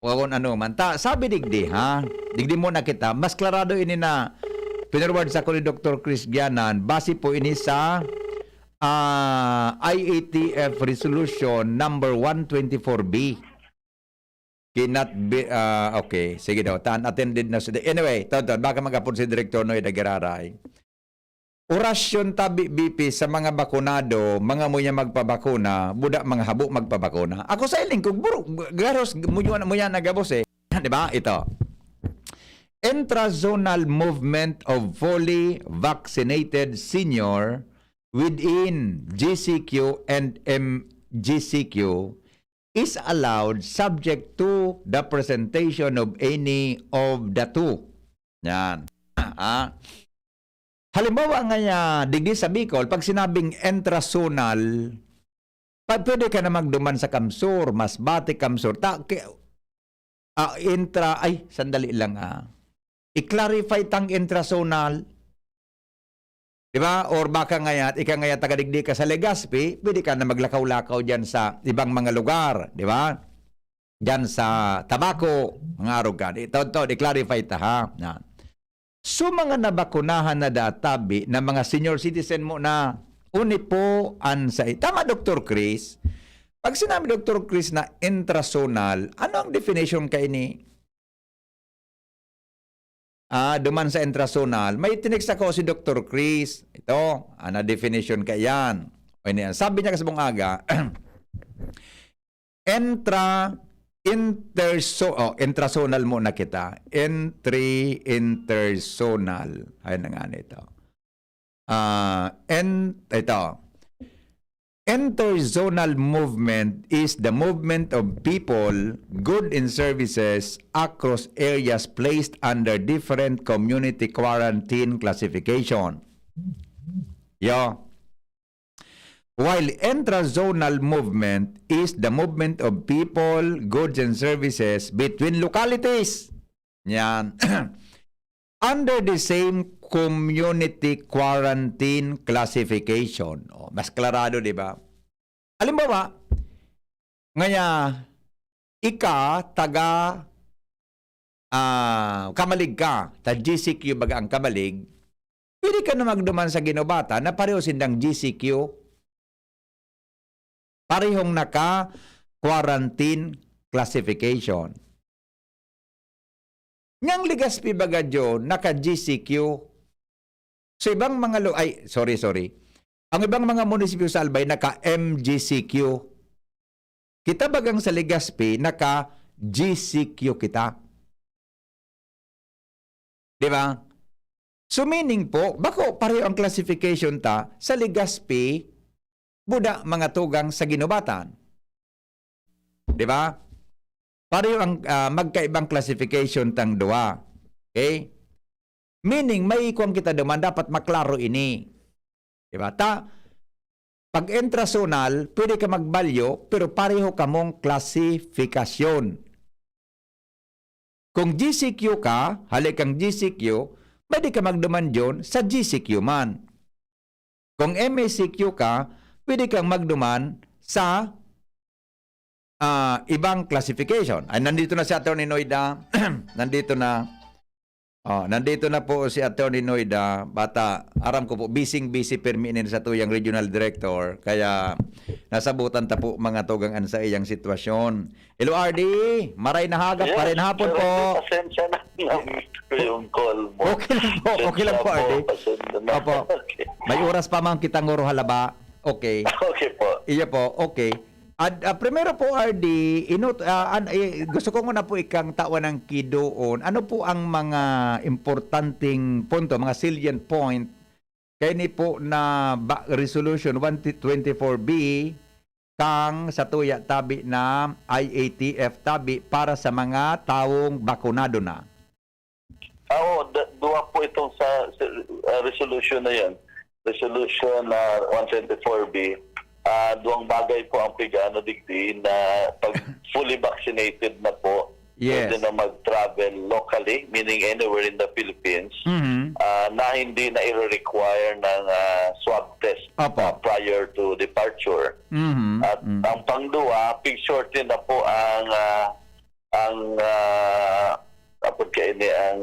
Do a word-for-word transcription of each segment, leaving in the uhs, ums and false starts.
O kung ano man. Ta, sabi digdi, ha? Digdi muna kita. Mas klarado ini na pinurward sa ni Doktor Chris Gianan, base po ini sa, ah, I A T F Resolution number one twenty-four B. Cannot be, ah, okay. Sige daw, tan attended na si, anyway, ito, ito, baka mag-apod si Direktor Noy Dagararay. Orasyon tabi, B P, sa mga bakunado, mga muya magpabakuna, buda mga habo magpabakuna. Ako sa iling kog buro, garos, muya, muya na gabos eh. Di ba? Ito. Intrazonal movement of fully vaccinated senior within G C Q and M G C Q is allowed subject to the presentation of any of the two. Yan. Ah. Halimbawa nga niya, digdi sa Bicol, pag sinabing intrazonal, pa, pwede ka na magduman sa Kamsur, Masbate, Kamsur. Ta, ki, ah, intra, ay, sandali lang, ah. I-clarify tang intrazonal. Di ba? Or baka ngayat, ika ngayat taga digdi ka sa Legazpi, pwede ka na maglakaw-lakaw dyan sa ibang mga lugar, di ba? Dyan sa Tabaco, mga arog ka. Di, to, to, di-clarify ta, ha? Na. So, mga nabakunahan na databi na mga senior citizen mo na, uni po an sa, tama, Doktor Chris? Pag sinabi, Doktor Chris, na intrazonal, ano ang definition kaini? Ah, duman sa intrazonal, may tinext ako si Doktor Chris. Ito, ah, na definition ka yan. O, ini yan. Sabi niya kasi mong aga, intra, interso, oh, intrazonal muna kita. Entry, interzonal. Ayun na nga nito. Ah, en, ito. Interzonal movement is the movement of people, good and services across areas placed under different community quarantine classification. Yo. While intrazonal movement is the movement of people, goods, and services between localities. Yan. Under the same community quarantine classification. Oh, mas klarado, di ba? Halimbawa, ngaya, ika, taga, ah, Camalig ka, ta G C Q baga ang Camalig, pwede ka na magduman sa Guinobatan na pareho sindang G C Q. Parehong naka-quarantine classification. Niyang Legazpi baga dyan, naka-G C Q. So, ibang mga lu-, ay, sorry, sorry. Ang ibang mga munisipyo sa Albay, naka-M G C Q. Kita bagang sa Legazpi, naka-G C Q kita. Di ba? So, meaning po, bako pareho ang classification ta sa Legazpi, buda mga tugang sa Guinobatan. Di ba? Pareho ang, ah, magkaibang classification tang duwa. Okay? Meaning, may kuwang kita duman, dapat maklaro ini. Di ba? Ta, pag intrazonal, pwede ka magbalyo, pero pareho kamong klasifikasyon. Kung G C Q ka, hali kang G C Q, pwede ka magduman dyan sa G C Q man. Kung M A C Q ka, pwede kang magduman sa, ah, ibang classification. Ay, nandito na si Attorney Noida. Nandito na. Oh, nandito na po si Attorney Noida. Bata, aram ko po, busy-busy permi nin sa tuyang regional director. Kaya nasabutan ta po mga tugang an sa iyang sitwasyon. Hello, R D. Maray na hagap, Yes, maray na hapon Sir po. Pasensya na, na-miss ko yung call mo. Okay lang po, okay lang po, Pasensya R D. Pasensya na. Opo. Okay. May oras pa man kitang ngoro halaba. Okay. Okay po. Iyo po, okay. At, ah, primero po, R D, inut-, ah, an-, eh, gusto ko muna po ikang tawan ng kidoon. Ano po ang mga importanteng punto, mga salient point, kaini po na ba-, Resolution one twenty-four B, kang sa tuya tabi na I A T F tabi para sa mga tawong bakunado na? Ah, oo, da-, duwa po itong sa, sa, ah, resolution na yan. Resolution na one twenty-four B. Ah, duwang bagay po ang pig-ano digdi na pag fully vaccinated na po, Yes. pwede na mag-travel locally, meaning anywhere in the Philippines, Mhm. ah, na hindi na i-require ng, ah, swab test, Opo. ah, prior to departure. Mhm. At Mm. ang pangduwa, pig-shorten na po ang, ah, ang, ah, apod kaini ang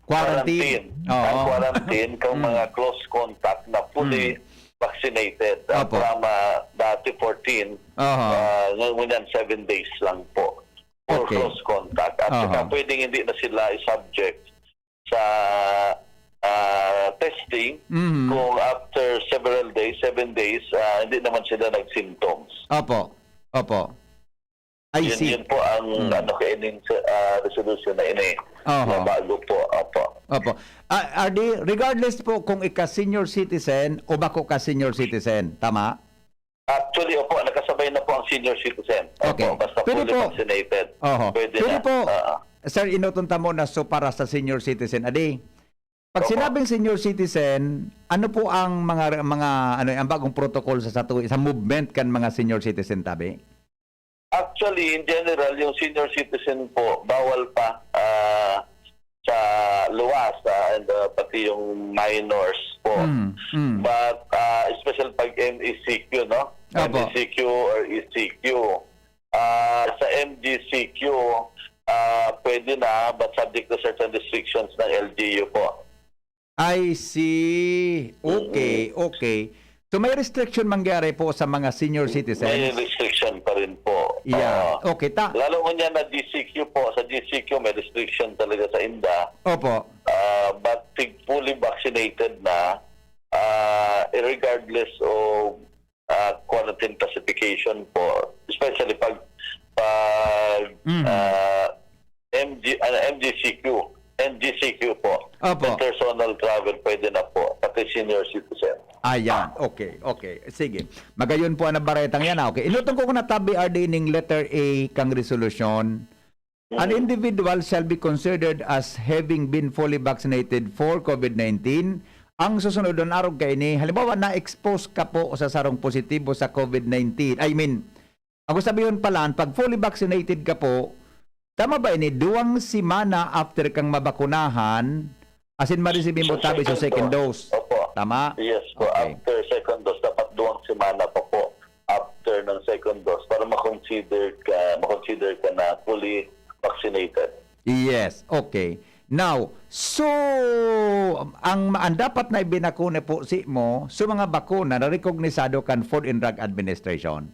Quarantine. ang Oo. quarantine kang Mm. mga close contact na fully Mm. vaccinated. Ah, Opo. From ah, dati fourteen, Aha. ah, ngayon yan seven days lang po for Okay. close contact. At saka Aha. pwedeng hindi na sila i-subject sa ah, testing Mhm. kung after several days, seven days, ah, hindi naman sila nag-symptoms. Opo. Opo. I Yun, see. yun po ang Mm. ano kaining ah, resolution na ini. Oho. Na bago po. Opo. Opo. Ah, R D, regardless po kung ika-senior citizen o bako ka senior citizen, tama? Actually, opo, nakasabay na po ang senior citizen. Okay. Opo, basta Pwede fully po. vaccinated. Oho. Pwede Pwede na. po. Oo. Sir, inuton ta mo na so para sa senior citizen. Adi, pag Opo. sinabing senior citizen, ano po ang mga mga ano ang bagong protocol sa satu sa movement kan mga senior citizen tabi? Actually, in general, yung senior citizen po, bawal pa ah, sa luwas ah, and ah, pati yung minors po. Mm, mm. But ah, especially pag M E C Q, no? Opo. M E C Q or E C Q. Ah, sa M G C Q, ah, pwede na, but subject to certain restrictions ng L G U po. I see. Okay, okay. So may restriction mangyari po sa mga senior May citizens? restriction pa rin po. Yeah. Oo. Okay, ta. Lalo ngunyan na G C Q po, sa G C Q may restriction talaga sa inda. Opo. Ah, but tig fully vaccinated na, ah, regardless of ah, quarantine classification po, especially pag pag Mhm. ah, M G ano, M G C Q, M G C Q po. Opo. International travel pwede na po, pati senior citizen. Ayan. Okay, okay. Sige. Magayon po ang nabaretang yan. Ah. Okay. Inutong ko na tabi, R D, ning letter A kang resolusyon. An Mm. individual shall be considered as having been fully vaccinated for COVID nineteen. Ang susunod na arog kaini, halimbawa, na-expose ka po sa sarong positibo sa COVID nineteen. I mean, ako sabihon pala, pag fully vaccinated ka po, tama ba ini? Duwang semana after kang mabakunahan, asin ma-receive mo Sa tabi sa second second dose. Opo. Tama? Yes po, Okay. after second dose, dapat duwang semana pa po after ng second dose para ma-consider ka, ma-consider ka na fully vaccinated. Yes, okay. Now, so, ang, ang dapat na ibinakuna po si mo, so mga bakuna na rekognisado kan Food and Drug Administration.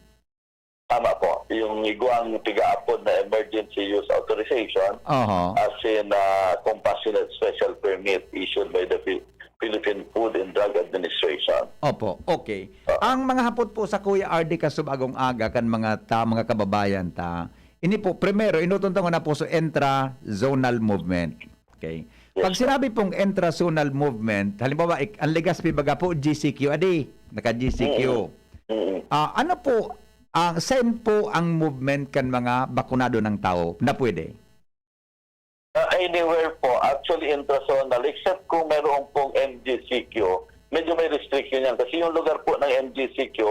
Tama po. Yung igwang tigaapod na emergency use authorization, Oho. as in uh, compassionate special permit issued by the Phil- Philippine Food and Drug Administration. Opo, okay. Oo. Ang mga hapot po sa Kuya R D kasubagong aga kan mga ta, mga kababayan ta, ini po, primero, inutuntungan na po sa intra-zonal movement. Okay. Yes, Pag sir. Sinabi pong intra-zonal movement, halimbawa, ik- ang Legazpi baga po, G C Q, adi, naka-G C Q. Mm-mm. Ah, ano po, ang saan po ang movement kan mga bakunado ng tao na pwede? Uh, anywhere po, actually intra-zonal, except kung meron pong M G C Q, medyo may restriction yan. Kasi yung lugar po ng M G C Q,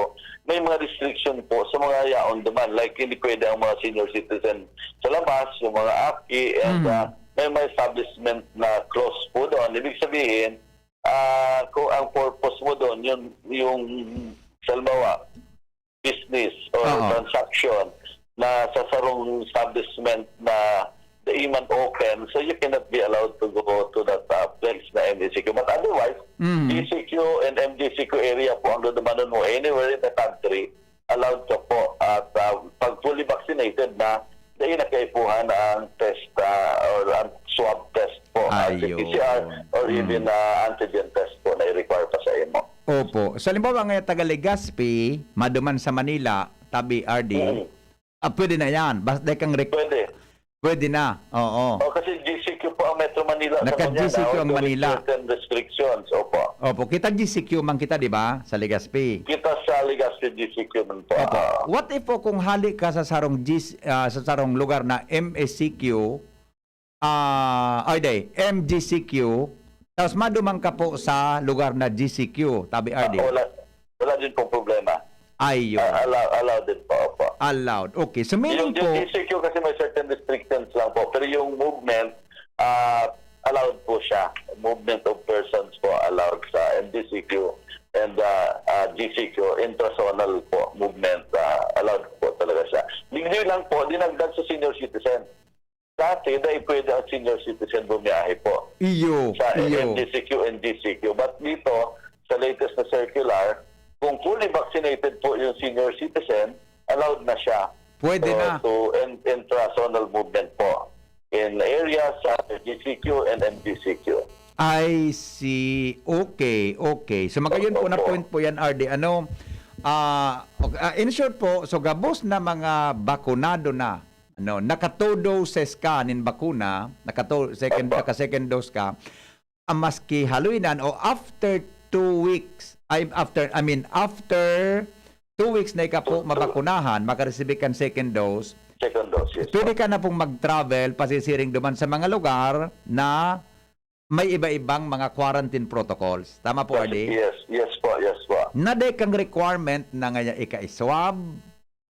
may mga restriction po sa mga yaon duman. Like, hindi pwede ang mga senior citizen sa labas, yung mga aki, and Mhm. uh, may mga establishment na close po doon. Ibig sabihin, ah, kung ang purpose mo doon, yun, yung, salbawa, business or Oo. transaction na sa sarong establishment na dai man open, so you cannot be allowed to go to that uh, place na M G C Q. But otherwise, Mm. G C Q and M G C Q area po ang dudumanon mo anywhere in the country, allowed ka po. At uh, pag fully vaccinated na, dai na kaipuhan ang test uh, or ang swab test po, Ayun. R T P C R or Mm. even uh, antigen test po na i-require pa sa imo. Opo. So, halimbawa nga taga Legazpi, maduman sa Manila, tabi R D, Mm. ah, pwede na yan. Basta kang rec- Pwede. Pwede na. Oo. O, kasi G C Q po ang Metro Manila. Naka-G C Q ang Manila. Certain restrictions, opo. Opo, kita G C Q man kita, di ba? Sa Legazpi. Kita sa Legazpi G C Q man po. Opo. Ah, What if po kung hali ka sa sarong G C, ah, sa sarong lugar na M S C Q, ah, ay, di, M G C Q, tapos maduman ka po sa lugar na G C Q, tabi R D? Ah, wala, wala din pong problema. Ayun. Ah, allow, allow din po, opo. Allowed. Okay. So, meaning Yung, yung po, G C Q kasi may certain restrictions lang po. Pero yung movement, ah, allowed po siya. Movement of persons po allowed sa M D C Q and, ah, ah, G C Q, interzonal po movement, ah, allowed po talaga siya. Digdi lang po, dinagdag sa senior citizen. Dati, dai pwede ang senior citizen bumiyahe po Iyo, sa iyo. M D C Q and G C Q. But dito, sa latest na circular, kung fully vaccinated po yung senior citizen, allowed na siya Pwede to, na. to in, intrazonal movement po in areas sa G C Q and M D C Q. I see. Okay, okay. So, magayon po na Opo. point po yan, R D. Ano, ah, ok-, ah, in short po, so gabos na mga bakunado na, ano, naka two doses ka nin bakuna, naka two, second, Opo. naka second dose ka, ah, maski haloy na, o after two weeks, ay, after, I mean, after two weeks na ika po Two, two. mabakunahan, makaresibi kan second dose, Second dose, yes pwede po. ka na pong mag-travel, pasisiring duman sa mga lugar na may iba-ibang mga quarantine protocols. Tama po, Yes, R D? yes, yes po, yes po. Na dai kang requirement na ngaya ika-swab,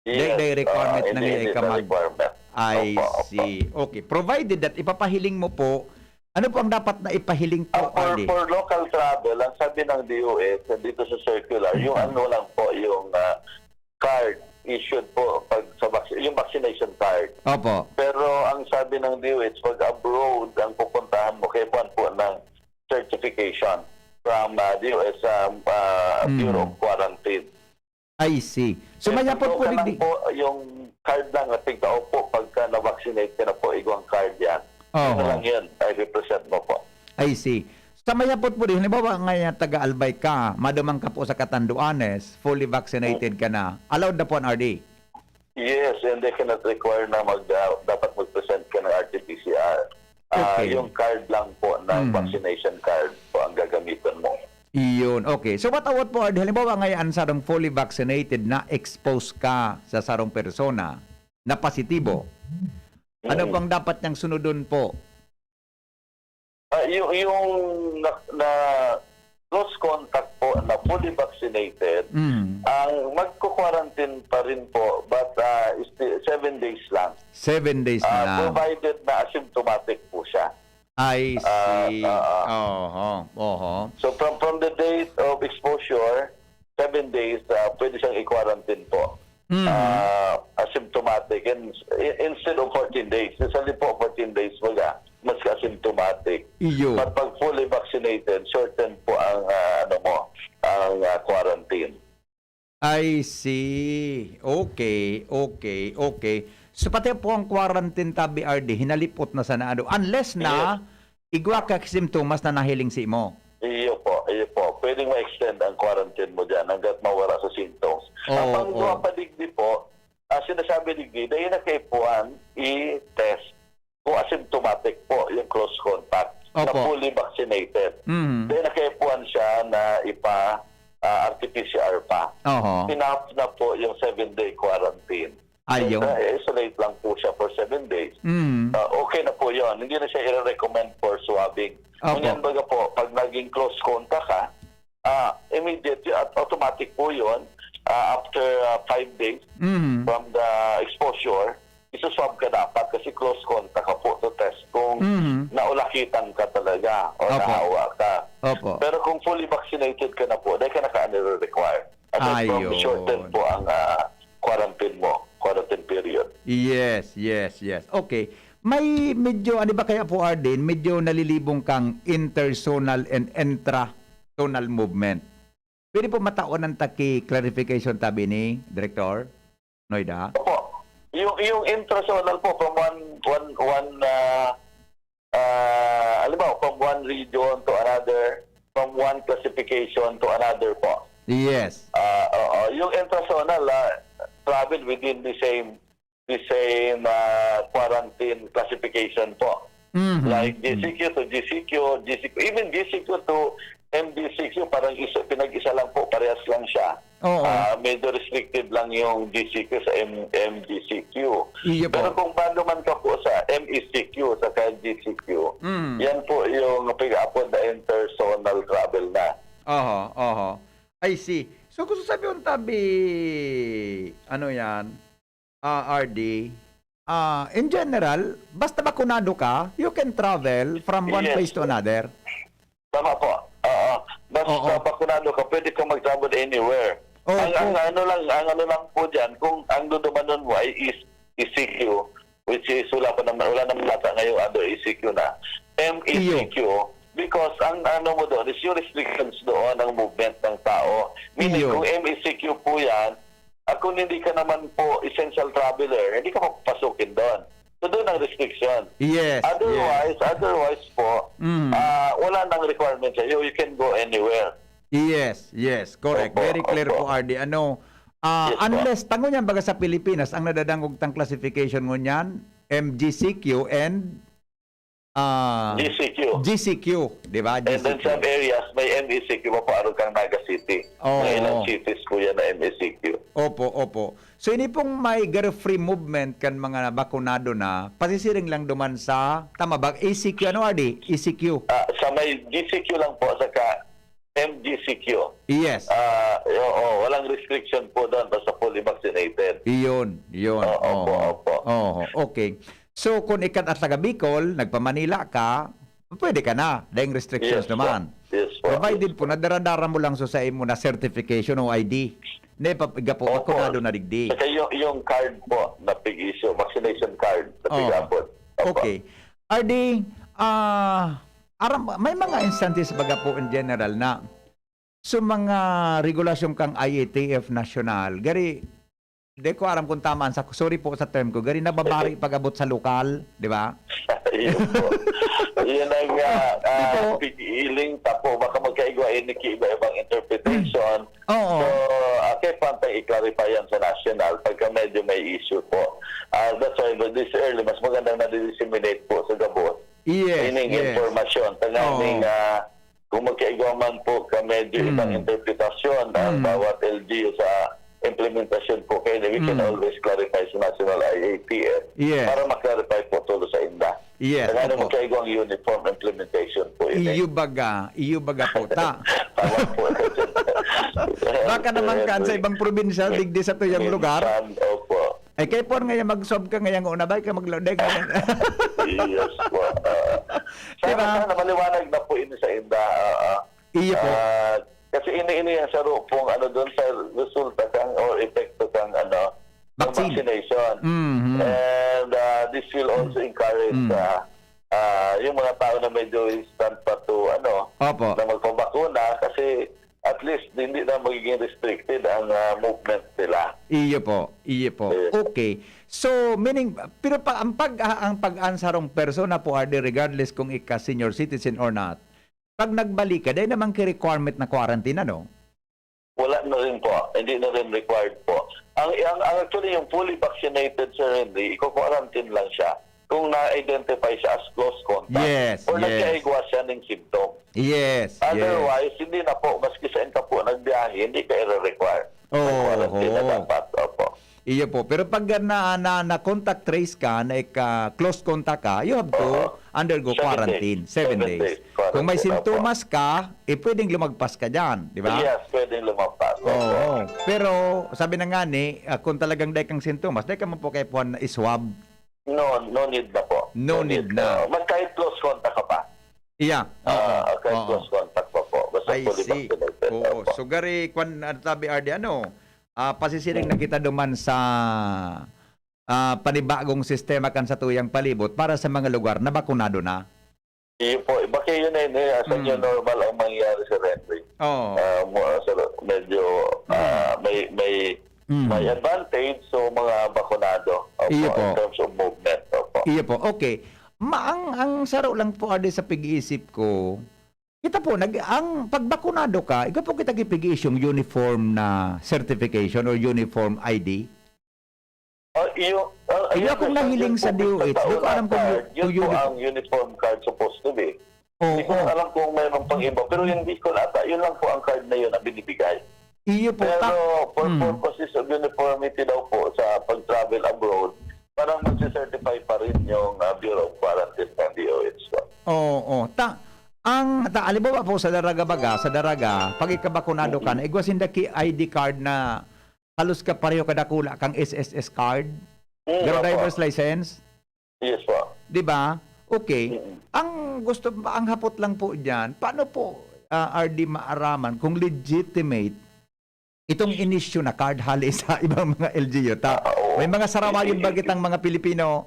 dai, Yes, dai requirement ah, na hindi, ngaya hindi ika na mag requirement. I Opo, opo. see. Okay. Provided that ipapahiling mo po, ano po ang dapat na ipahiling po, Ah, for, R D? for local travel, ang sabi ng D O H, nandito sa circular, yung ano lang po, yung, ah, card issued po pag sa vac-, yung vaccination card. Opo. Pero ang sabi ng D O H, pag abroad ang pupuntahan mo, kaipuhan po ng certification from, ah, D O H, um, ah, Mm. Bureau of Quarantine. I see. So, Eh, mayapot po local lang digdi- po, yung card lang na tigtao po pagka na-vaccinate ka na po, igwang card yan. Yun na Oho. lang yun, i-represent mo po. I see. Sa mayapot po di, halimbawa nga yan, taga-Albay ka, maduman ka po sa Catanduanes, fully vaccinated ka na, allowed na po an R D? Yes, and they cannot require na mag, ah, dapat mag-present ka ng R T P C R. Ah, Okay. yung card lang po ng Mhm. vaccination card po ang gagamitan mo. Iyon. Okay. So, what about po, R D? Halimbawa ngayon, sarong fully vaccinated na expose ka sa sarong persona na positibo. Ano Mm. pong dapat niyang sunodon po? Ah, yung, yung na, na close contact po na fully vaccinated, Mm. ang magko-quarantine pa rin po, but, ah, sti-, seven days lang. Seven days na Ah, lang. provided na asymptomatic po siya. I Ah, see. ah, ah. Oho, oho. So, from, from the date of exposure, seven days, ah, pwede siyang i-quarantine po. Mm. Ah, asymptomatic. And i-, instead of fourteen days, usually po fourteen days, baga, mas asymptomatic. Iyo. But pag fully vaccinated, shorten po ang, ah, ano mo, ang, ah, quarantine. I see. Okay, okay, okay. So, pati po ang quarantine tabi, R D, hinalipot na sana, ano, unless na Yes. igwa ka simptomas na nahiling sa imo. Iyo po, iyo po. Pwedeng ma-extend ang quarantine mo dyan hanggat mawala sa symptoms. Ang Oo, pangduwa oo. pa digdi po, ah, sinasabi digdi, dahil na kaipuhan, i-test kung asymptomatic po yung close contact na Opo. fully vaccinated. Mhm. Dahil na kaipuhan siya na ipa, ah, R T P C R pa. Oho. Enough na po yung seven-day quarantine. Ayun. Sa, isolate lang po siya for seven days. Mm. Ah, okay na po yun. Hindi na siya i-recommend for swabbing. Opo. Ngunyan, baga po, pag naging close contact ka, ah, immediate at automatic po yun. Ah, after, ah, five days Mm. from the exposure, isuswab ka dapat kasi close contact ka po to test kung Mm. naulakitan ka talaga o Opo. nahawa ka. Opo. Pero kung fully vaccinated ka na po, dahil ka naka-under require. Aside from Ayun. shorten po ang, ah, quarantine mo, quarantine period. Yes, yes, yes. Okay. May medyo, ano ba kaya po, Arden? Medyo nalilibong kang interzonal and intrazonal movement. Pwede po mataon ng taki clarification tabi ni Director Noida? Opo. Yung, yung intrazonal po, from one, one, one, ah, ah, halimbawa, from one region to another, from one classification to another po. Yes. Ah, oo. Yung intrazonal, ah, travel within the same, the same, ah, quarantine classification po. Mhm. Like Mhm. G C Q to G C Q, G C Q, even G C Q to M D C Q, parang isa, pinag-isa lang po, parehas lang siya. Oo. Ah, medyo restricted lang yung G C Q sa M-, M D C Q. Iyo po. Pero kung bago man ka po sa M E C Q, sa G C Q, Mm. yan po yung pag-aapod na interzonal travel na. Oho, oho. I see. So, kung sasabihin tabi, ano yan, ah, R D, ah, in general, basta bakunado ka, you can travel from one Yes. place to another. Tama po. Oo. Basta Oo. bakunado ka, pwede ka mag-travel anywhere. Oo. Ang, ang ano lang, ang ano lang po dyan, kung ang dudumanon mo ay is E C Q, which is wala pa naman, wala naman ata ngayong ano, E C Q na. M E C Q, Iyo. because ang ano mo doon is yung restrictions doon ng movement ng tao. Meaning, Iyo. kung M E C Q po yan, at kung hindi ka naman po essential traveler, hindi ka papapasukin doon. So, doon ang restriction. Yes, Otherwise, yes. otherwise po, Mm. ah, wala nang requirement sa'yo. You can go anywhere. Yes, yes, correct. Opo, Very clear opo. po, R D. Ano, ah, Yes po. unless, tango niyan baga sa Pilipinas, ang nadadangog tang classification ngunyan, M G C Q and, ah, G C Q. G C Q, di ba? And then G C Q. some areas, may M E C Q pa po, arog kang Naga City. Oo. May ilang cities po yan na M E C Q. Opo, opo. So, ini pong may garo free movement kan mga bakunado na, pasisiring lang duman sa, tama ba? E C Q, ano, R D? E C Q. Ah, sa may G C Q lang po, saka M G C Q. Yes. Ah, oo, walang restriction po doon, basta fully vaccinated. Iyon, iyon. Oo, opo, Oo. opo. Oo, okay. So, kung ikat at taga Bicol, nagpa-Manila ka, pwede ka na. Dahil restrictions Yes po. naman. Yes po. Provided Yes po, po. nadara-dara mo lang so sa imo na certification o I D. Ne, pa, iga po, Opo. bakunado na digdi. Saka yung, yung card po na pig-issue, vaccination card na Oo. pig-abot. Opo. Okay. R D, ah, aram, may mga instances baga po in general na so mga regulasyon kang I A T F national, gari, di ko aram kung tama ang sa, sorry po sa term ko, gari nababari pag-abot sa lokal, di ba? Yun po. Yun ang, ah, ah, Di po. pig-iiling tapo. Baka magkaigwa, eh, ni iba-ibang interpretation. Oo. So, ah, kaya pantay i-clarify yan sa national pagka medyo may issue po. Ah, that's why this early, mas magandang na-disseminate po sa gabos. Yes, Ining yes. impormasyon. Tanganing, Oo. ah, kung magkaigwa man po ka medyo Mm. ibang interpretasyon ang Mm. bawat L G U sa implementasyon po kayo, we can Mm. always clarify sa National I A T F Yes. para ma-clarify po tulo sa inda. Yes, Tanganing opo. magkaigwa ang uniform implementation po ini. Iyo baga, iyo baga po ta. Tama po. Baka naman kan sa Yes. ibang probinsya, digdi sa tuyang lugar. Minsan, opo. Ay, kay por ngayon, mag-swab ka ngayon, una ba ka maglaodeg ngayon? Yes po. Ah. Diba? Sana, sana maliwanag na po ini sa inda. Ah, ah. Iyo po. Ah, kasi ini, ini ang saro pong ano doon sa resulta kang or epekto kang ano, ng Vaccine. vaccination. Mhm. And, ah, this will also encourage, Mm. ah, ah, yung mga tao na medyo hesitant pa to, ano, Opo. na magpabakuna kasi at least hindi na magiging restricted ang, ah, movement nila. Iyo po, iyo po. Yes. Okay. So, meaning, pero pa, ang pag, ah, ang pag-ansarong persona po, R D, regardless kung ika senior citizen or not, pag nagbalik ka, dahil naman kay requirement na quarantine, ano? Wala na rin po. Hindi na rin required po. Ang, ang, ang actually, yung fully vaccinated, Sir Henry, iko-quarantine lang siya kung na-identify siya as close contact Yes, or yes. nagkaigwa siya ng symptom. Yes, yes. Otherwise, hindi na po, maski saan ka po nagbiyahe, hindi ka i-require. Oo, May quarantine na oo. dapat. Opo. Iyo po. Pero pag na, na, na contact trace ka, na ika, close contact ka, you have to Oo. undergo Seven quarantine. days. Seven Seven days. days quarantine, Kung may opo. sintomas ka, eh, pwedeng lumagpas ka dyan, di ba? Yes, pwedeng lumagpas. Oo. Opo. Pero, sabi na nga ni, ah, kung talagang dai kang sintomas, dai ka man po kaipuhan na i-swab. No, no need na po. No No need need na. na. Mag-, kahit close contact ka pa. Iya. Oo. Ah, kahit Oo. close contact pa po. Basta I fully see. vaccinated. Oo. Opo. So, gari, kwan, ano, tabi, R D, ano, ah, pasisiring na kita duman sa, ah, panibagong sistema kan satuyang palibot para sa mga lugar na bakunado na. Iyo po. Baka yun na yun, eh, sa Mm. new normal ang mangyayari sa Renry. Oo. Ah, mo, sa, medyo, Mm. ah, may, may, Mm. may advantage, so mga bakunado. Opo, Iyo po. in terms of movement. Opo. Iyo po. Okay. Ma-, ang, ang saro lang po, R D, sa pag-iisip ko, kita po, nag-, ang pagbakunado ka, ikaw po kita gipag-i-issue yung uniform na certification or uniform I D? Ah, iyo, ah, Iyo ayun, akong sir, nahiling yun sa po, D O H, sa di ko alam kung card, yu-, yun kung po uniform. ang uniform card supposed to be. Oo. Hindi ko alam kung mayroon pang iba, pero yung Bicol ata, yun lang po ang card na yun ang binibigay. Iyo po, Pero ta-, for hmm. purposes of uniformity daw po sa pag-travel abroad, parang magse-certify pa rin yung, ah, Bureau of Quarantine ng D O H po. Oo, ta-, ang, ta-, halimbawa po sa Daraga baga, sa Daraga, pag ikabakunado ka Mm-mm. na, igwa sinda ki I D card na halos kapareho kadakula kang S S S card, Mm, garo opo. driver's license. Yes po. Di ba? Okay. Mm. Ang gusto, ang hapot lang po diyan, paano po, ah, R D maaraman kung legitimate itong inisyu na card hali sa ibang mga L G U? Ta-, Ah, oo. may mga sarawayon ba Hindi. kitang mga Pilipino?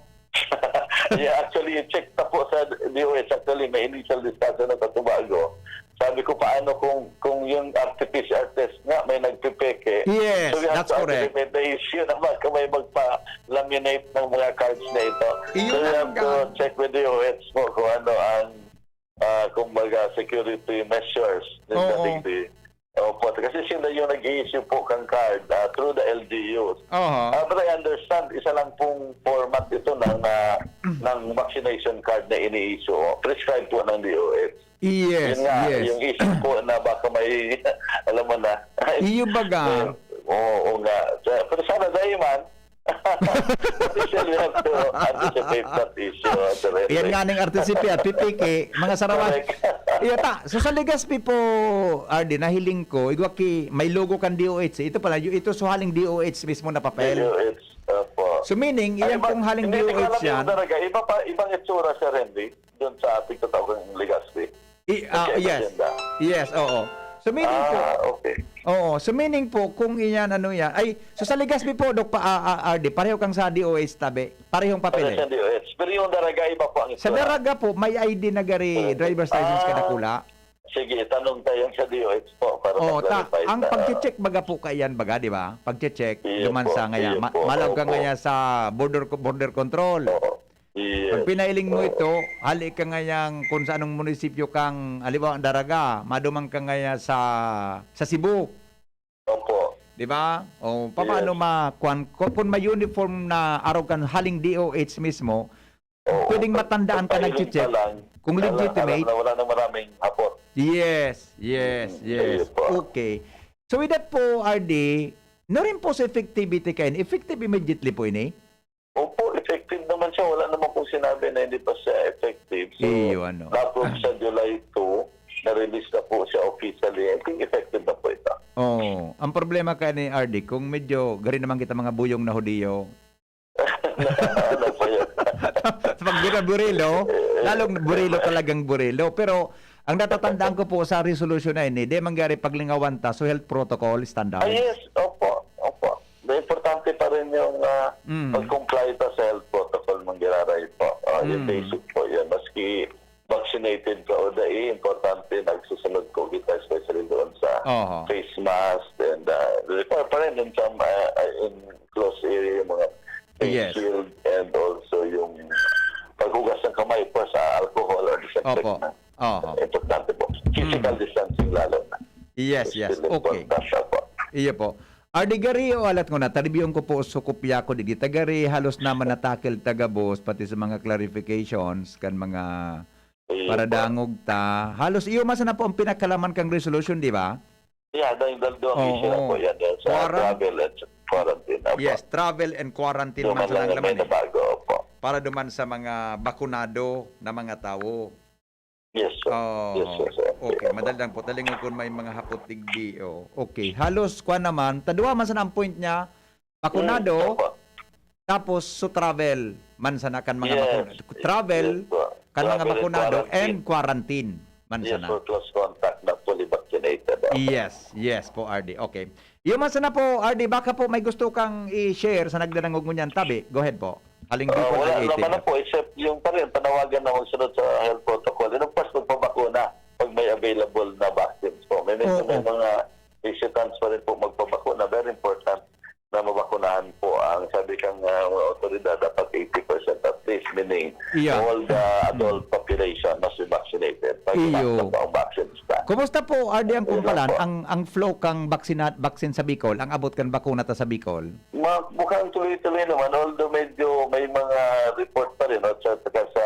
Yeah, actually, i-check ta po sa D O H. Actually, may initial discussion na sa Tobago. Sabi ko, "Paano kung, kung yung R T P C R test nga may nagpepeke?" Yes, So, we have that's to correct. anticipate the issue na baka may magpa-laminate ng mga cards na ito. Iyon So, we ang have to gaan. check with D O H po kung ano ang, ah, kumbaga, security measures ng Oo. Dadigdi. Opo, kasi sila yung nag-i-issue po kang card, ah, through the L G Us. Aha. Ah, but I understand, isa lang pong format ito ng, ah, ng vaccination card na ini-issue. Prescribed po ng D O H. Yes, Yun nga, yes. yung issue po na baka may, alam mo na. Iyo baga. Eh, oo, oo nga. Sa-, pero sana dahil man, but still we have to anticipate that issue, Direk. Yan nga ning R T C P at P P K, mga sarawat. Correct. Iyo ta, so sa Legazpi po, R D, nahiling ko, igwa ki, may logo kan D O H. Ito pala, yu-, ito suhaling D O H mismo na papel. D O H, opo. So meaning, Ay, iyan iba, pong haling hindi, hindi ko D O H alam yung yan. talaga. Iba pa, ibang itsura siya, Randy, doon sa ating tatawag ng Legazpi. I-, ah, Magkaiba yes. din ba? Yes, oo. So meaning po, Ah, okay. oo. So meaning po, kung iyan, ano yan, ay, so sa Legazpi po, Doc, pa, ah, ah, R D, pareho kang sa D O H tabi. Parehong Pareho papel eh. siyang D O H. Pero yung Daraga, iba po ang Sa itsura. Daraga po, may I D na gari, Correct. driver's license ka Ah, dakula. sige, tanong tayo sa D O H po para Oo, ta, ma-clarify ang ta. pag-check baga po kaiyan baga, di ba? Pag-check, Iyo duman po, sa ngaya, iyo ma-, po, malaw ka opo. ngaya sa border co-, border control. Oo. Yes. Pag pinailing mo Oo. ito, hali ka ngayang kung sa anong munisipyo kang, halimbawa, Daraga, maduman ka ngaya sa, sa Cebu. Opo. Di ba? O, paano Yes. ma-, kwan-, kung, kung may uniform na arog kan haling D O H mismo, Oo, pwedeng pag, matandaan ka pagpailing nagche-check pa lang, kung wala, legitimate. alam na wala na maraming hapot. Yes, yes, Mm, yes. ayun po. Okay. So with that po, R D, no rin po sa effectivity kayo, effective immediately po ini? Opo, effective naman siya. Wala naman pong sinabi na hindi pa siya effective. So, Iyo, ano. na-approve sa July two, na-release na po siya officially. I think effective na po ito. Oo. Ang problema kaya ni R D, kung medyo gari naman kita mga buyong na Hudiyo. Ano po yun? Pag binaburilo, Eh, lalong burilo talagang burilo. Pero ang natatandaan ko po sa resolution na ini, di mangyari paglingawan ta, so health protocol standards. Ah, yes, opo, opo. Na importante pa rin yung, ah, Mm. pag-comply ta sa health protocol, Manggiraray po. Ah, yung Mm. basic po yun. Maski vaccinated ka o dai, importante nagsusunod po kita, especially doon sa Oho. face mask and, ah, require pa rin in some, ah, ah, in close area, yung mga face Yes. shield and also yung paghugas ng kamay po sa alcohol or disinfectant. Opo. Oho. Importante po. Physical Mm. distancing lalo na. Yes, It's yes. still Okay. important po. Iyo po. R D Gario, alat ko na, taribiyong ko po, sukopya ko, digdi tagari, halos naman natakil tagabos, pati sa mga clarifications, kan mga Iyo po. paradangog ta. Halos iyo man sana po ang pinakalaman kang resolution, di ba? Yeah, dahil dal-, dalawang Oo. issue na po yan, yan sa Quaran- travel at sa quarantine. Opo. Yes, travel and quarantine Yung man sana mga ang laman may eh. nabago, opo. Para duman sa mga bakunado na mga tawo. Yes, sir. Oh, Yes, sir, sir. okay. Opo. Madali lang po. Talingon kung may mga hapot digdi, oh. Okay. Halos, kwan naman, tadwa man sana ang point niya, bakunado, Mm, opo. tapos so travel man sana kan mga Yes. bakun-, travel, Yes, po. kan mga Travel and bakunado, quarantine. and quarantine man Yes, sana. for close contact na fully vaccinated, opo. Yes, yes po, R D. Okay. Iyo man sana po, R D, baka po may gusto kang i-share sa nagdadangog ngunyan tabi. Go ahead po. Haling Ah, Bicol wala I A T F. naman na po, except yung pa rin, panawagan na magsunod sa health protocol. And of course, magpabakuna pag may available na vaccines po. May, may, Oo. may mga hesitance pa rin po magpabakuna. Very important na mabakunahan po ang, sabi kang, ah, mga otoridad, dapat eighty percent at least, meaning Iya. all the adult population must be vaccinated. Pag Iyo. inakta po ang vaccines na. Kumusta po, R D, ang Yun lang kumpalan, po. ang, ang flow kang vaccina-, vaccine sa Bicol, ang abot kan bakuna ta sa Bicol? Ma-, mukhang tuloy-tuloy naman, although medyo may mga report pa rin, no? Sa, sa, sa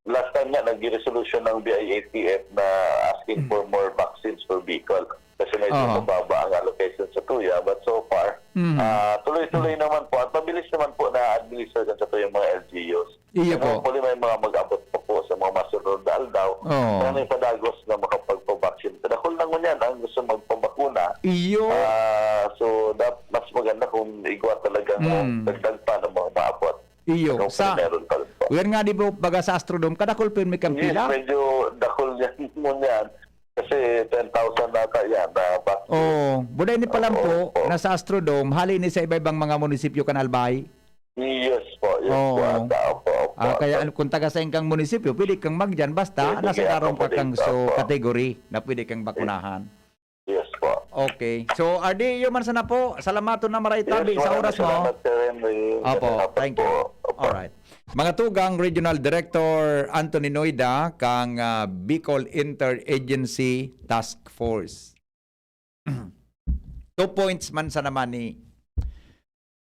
last time nga, nag-resolution ng B I A T F na asking Hmm. for more vaccines for Bicol. Kasi medyo Aha. mababa ang allocation sa tuya, but so far, Hmm. ah, tuloy-tuloy Hmm. naman po at mabilis naman po na-administer sa tuya yung mga L G Us. Iyo And po. hopefully, may mga mag-abot pa po sa mga masunod na aldaw Oo. na may padagos na makapagpabaksin. Dakul na ngunyan ang gusto magpabakuna. Iyo. Ah, so, dap-, mas maganda kung igwa talagang Mm. dagdag pa ng mga maabot. Iyo. Hopefully, Sa, meron pa rin po. Yan nga, di ba, baga sa Astrodome, kadakol pirmi kang Yes, pila? medyo dakol yan mo niyan. Kasi ten thousand nata yan na vaccine. Oo. Buday ni palampo, Opo. na sa Astrodome, hali ni sa iba-ibang mga munisipyo kan Albay. Yes po, yes po, Oo. ata. Opo, opo, Ah, kaya opo. ano, kung taga sain kang munisipyo, pwede kang magdiyan, basta Pwede nasa nga, darong ka opo, kang opo. so category na pwede kang bakunahan. Yes po. Okay. So, R D, yun man sana po. Salamaton na maray Yes, tabi sa maraming oras mo. salamat, Sir Henry. Opo, Salamat thank you. po. Opo. Alright. Mga tugang, Regional Director Anthony Noida kang, ah, Bicol Interagency Task Force. Two points man sana man ni,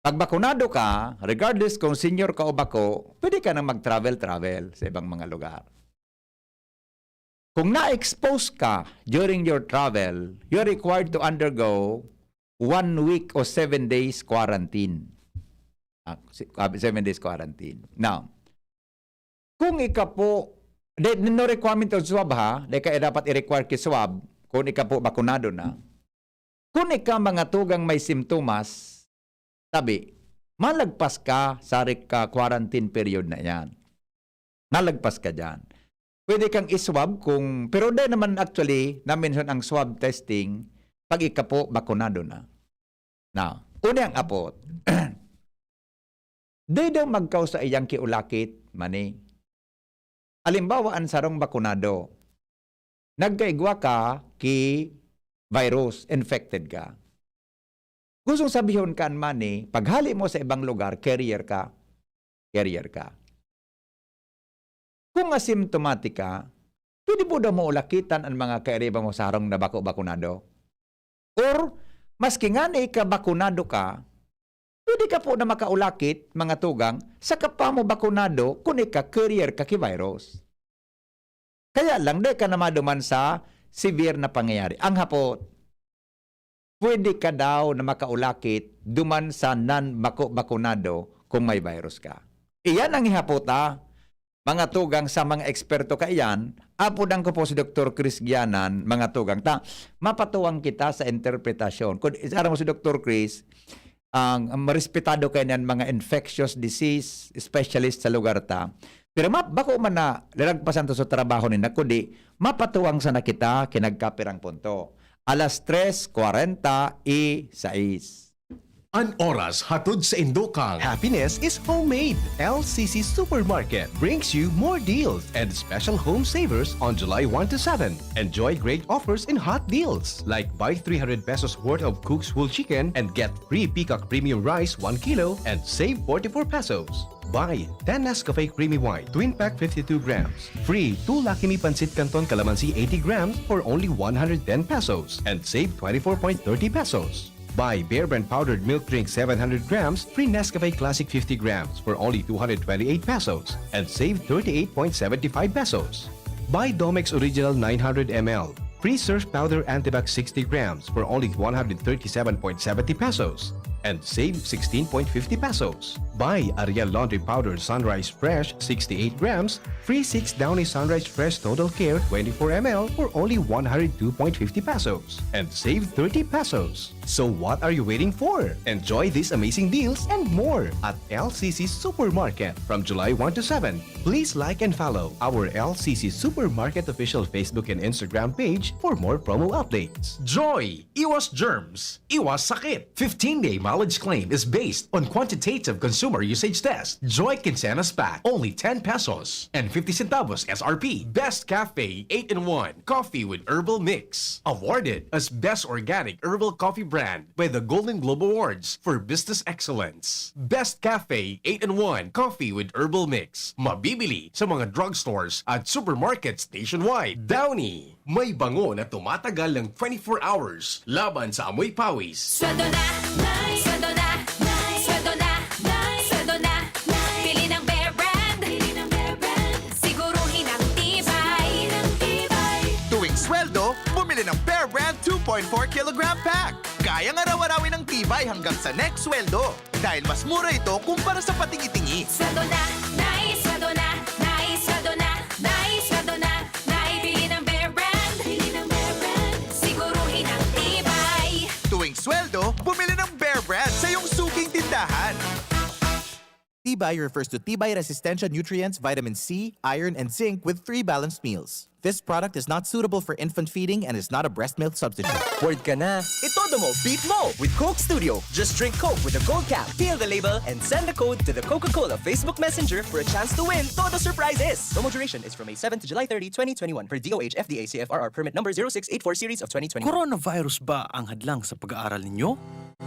pag bakunado ka, regardless kung senior ka o bako, pwede ka nang mag-travel-travel sa ibang mga lugar. Kung na-expose ka during your travel, you're required to undergo one week o seven days quarantine. Ah, si-, ah, seven days quarantine. Now, kung ika po, de, no requirement of swab ha, di ka dapat i-require ki swab kung ika po bakunado na. Kung ika mga tugang may simptomas, tabi, malagpas ka sa re-, ka quarantine period na yan. Nalagpas ka dyan. Pwede kang iswab kung, pero di naman actually na-mention ang swab testing pag ika po bakunado na. Now, una ang apot. Di daw magkausa iyang kiulakit, mani. Alimbawa, ang sarong bakunado, nagkaigwa ka ki virus, infected ka. Gustong sabihon kan mani, paghali mo sa ibang lugar, carrier ka. Carrier ka. Kung asymptomatic ka, pwede mo daw maulakitan ang mga kairiba mo sa harong na bako-bakunado. Or, maski ngani ka bakunado ka, pwede ka po na makaulakit, mga tugang, saka pa mo bakunado kun ika carrier ka ki virus. Kaya lang, di ka na maduman sa severe na pangyayari. Ang hapot, pwede ka daw na makaulakit duman sa non-bako-bakunado kung may virus ka. Iyan ang ihapot, ah. Mga tugang sa mga eksperto kaiyan, apodan ko po si Doktor Chris Gianan, mga tugang. Ta, mapatuwang kita sa interpretasyon. Kung isara mo si Doktor Chris, ang, ang marespetado kaiyan mga infectious disease specialist sa lugar ta. Pero ma-, bako man na lalagpasan to sa trabaho ninda, kundi mapatuwang sana kita ki nagkapirang punto. Alas tres kwarenta y seis. An oras hatod sa indo kang Happiness is homemade. L C C Supermarket brings you more deals and special home savers on July one to seven. Enjoy great offers and hot deals, like buy three hundred pesos worth of Cook's Whole Chicken and get free Peacock Premium Rice one kilo and save forty-four pesos. Buy ten Nescafe Creamy White, twin pack, fifty-two grams. Free two Lucky Me Pancit Canton Calamansi, eighty grams, for only one hundred ten pesos and save twenty-four point thirty pesos. Buy Bear Brand Powdered Milk Drink, seven hundred grams, free Nescafe Classic, fifty grams, for only two hundred twenty-eight pesos and save thirty-eight point seventy-five pesos. Buy Domex Original, nine hundred M L, free Surf Powder Antibac, sixty grams, for only one hundred thirty-seven point seventy pesos and save sixteen point fifty pesos. Buy Ariel Laundry Powder Sunrise Fresh, sixty-eight grams, free six Downy Sunrise Fresh Total Care, twenty-four M L, for only one hundred two point fifty pesos and save thirty pesos. So what are you waiting for? Enjoy these amazing deals and more at L C C Supermarket from July one to seven. Please like and follow our L C C Supermarket official Facebook and Instagram page for more promo updates. Joy! Iwas germs, iwas sakit. Fifteen-day mileage claim is based on quantitative consumer usage test. Joy Quincenas Pack, only ten pesos and fifty centavos S R P. Best Cafe eight-in-one Coffee with Herbal Mix. Awarded as Best Organic Herbal Coffee Brand by the Golden Globe Awards for Business Excellence. Best Cafe eight-in-one Coffee with Herbal Mix. Mabibili sa mga drugstores at supermarkets nationwide. Downy, may bango na tumatagal ng twenty-four hours laban sa amoy pawis. Sweldo na, Nay! Sweldo na, Nay! Sweldo na, Nay! Sweldo na, Nay! Bili ng Bear Brand! Bili ng Bear Brand! Siguruhin ang tibay! Ng tibay! Tuwing sweldo, bumili ng Bear Brand two point four kilogram pack. Kayang araw-arawin ang tibay hanggang sa next sweldo. Dahil mas mura ito kumpara sa patingi-tingi. Sweldo na, Nay! Sweldo na, Nay! Sweldo na, Nay! Sweldo na, Nay! Bili ng Bear Brand! Bili ng Bear Brand! Siguruhin ang tibay! Tuwing sweldo, bumili ng Bear Brand sa iyong suking tindahan. Tibay refers to Tibay Resistensya nutrients, vitamin C, iron, and zinc with three balanced meals. This product is not suitable for infant feeding and is not a breast milk substitute. Bored ka na? Itodo mo, beat mo with Coke Studio. Just drink Coke with a gold cap, peel the label, and send the code to the Coca-Cola Facebook Messenger for a chance to win Todo Surprises. Promo duration is from May seven to July thirty, twenty twenty-one, per D O H F D A C F R R permit number zero six eight four series of twenty twenty-one. Coronavirus ba ang hadlang sa pag-aaral ninyo?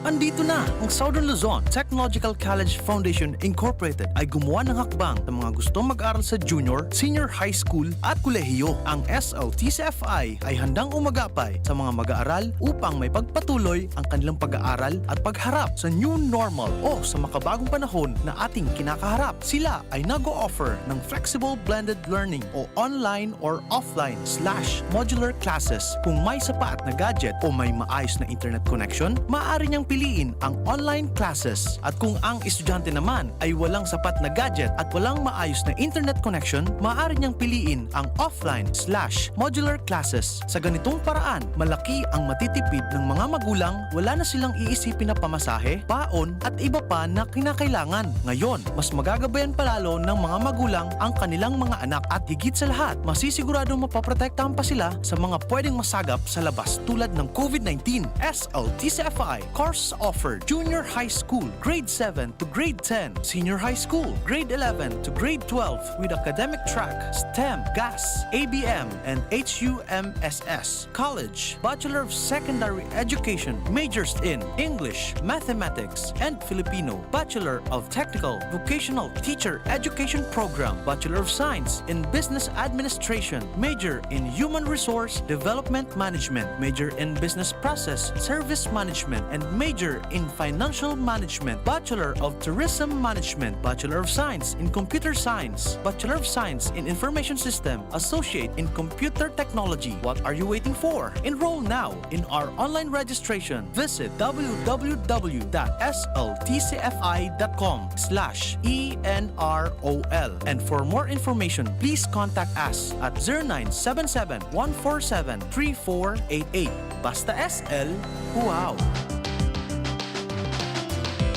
Andito na ang Southern Luzon Technological College Foundation Incorporated ay gumawa ng hakbang sa mga gustong mag-aral sa junior, senior high school at kolehiyo. Ang S L T C F I ay handang umagapay sa mga mag-aaral upang may pagpatuloy ang kanilang pag-aaral at pagharap sa new normal o sa makabagong panahon na ating kinakaharap. Sila ay nag-o-offer ng flexible blended learning o online or offline slash modular classes. Kung may sapat na gadget o may maayos na internet connection, maaari niyang piliin ang online classes. At kung ang estudyante naman ay walang sapat na gadget at walang maayos na internet connection, maaari niyang piliin ang offline slash modular classes. Sa ganitong paraan, malaki ang matitipid ng mga magulang, wala na silang iisipin na pamasahe, baon, at iba pa na kinakailangan. Ngayon, mas magagabayan palalo ng mga magulang ang kanilang mga anak at higit sa lahat, masisiguradong mapoprotektahan pa sila sa mga pwedeng masagap sa labas tulad ng COVID nineteen. S L T C F I, course offered, junior high school, grade seven to grade ten, senior high school, grade eleven to grade twelve with academic track, STEM, GAS, A B M, and H U M S S. College, Bachelor of Secondary Education, majors in English, Mathematics, and Filipino, Bachelor of Technical Vocational Teacher Education Program, Bachelor of Science in Business Administration, major in Human Resource Development Management, major in Business Process Service Management, and major in Financial Management, Bachelor of Tourism Management, Bachelor of Science in Computer Science, Bachelor of Science in Information System, Associate in Computer Technology. What are you waiting for? Enroll now in our online registration. Visit w w w dot s l t c f i dot com slash e n r o l. And for more information, please contact us at zero nine seven seven, one four seven, three four eight eight. Basta S L, wow!